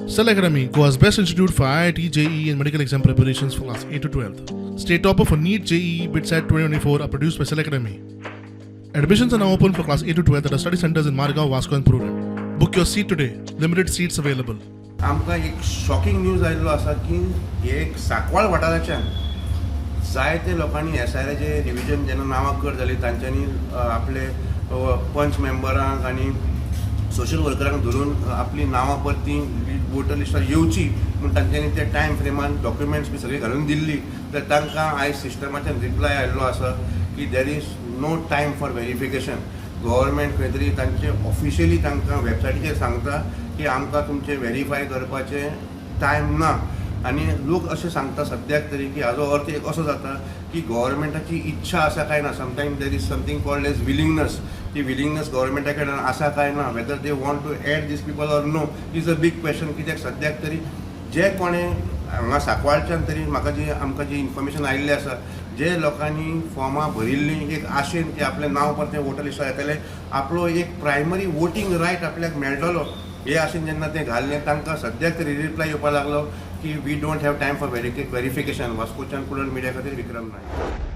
Cell Academy, Goa's best institute for IIT, JEE, and medical exam preparations for class 8 to 12. State topper for NEET, JEE, BITSAT 2024 are produced by Cell Academy. Admissions are now open for class 8 to 12 at our study centers in Margao, Vasco, and Prudent. Book your seat today. Limited seats available. आमकां एक shocking news आयिल्लो आसा की एक सांकवाळ वाठाराच्यान जायते लोकांनी एसआयआराचे revision जेन्ना नांवां कट जाली, तांच्यांनी आपले पंच मेंबरांक आनी सोशल वर्करांक धरून आपली नांवां परती वोटर लिस्टार येवची म्हूण तांच्यांनी त्या टायम फ्रेमान डॉक्युमेंट्स बी सगळी घालून दिल्ली. तर तांकां आयज सिस्टमाच्यान रिप्लाय आयिल्लो आसा की there is no time for verification. Government खंय तरी तांचे ऑफिशियली तांकां वेबसायटीचेर सांगता की आमकां तुमचें व्हेरीफाय करपाचें टायम ना. आनी लोक अशें सांगता सद्याक तरी की हाजो अर्थ एक असो जाता की गव्हर्मेंटाची इच्छा आसा काय ना. Sometime there is something called as willingness. ती विलिंगनस गव्हर्मेंटा कडेन आसा काय ना, whether they want to add these people or no is a big question. कित्याक सद्याक तरी जे कोणें हांगा सांकवाळच्यान तरी म्हाका जी आमकां जी इन्फॉर्मेशन आयिल्ली आसा, जे लोकांनी फॉर्मां भरिल्लीं एक आशेन की आपलें नांव परतें वोटर लिस्टार येतलें, आपलो एक प्रायमरी वोटींग रायट आपल्याक मेळटलो हे आशेन जेन्ना तें घाल्लें, तांकां सद्याक तरी रिप्लाय येवपाक लागलो की we don't have time for verification. वास्कोच्यान कुडण मिडिया खातीर विक्रम नायक.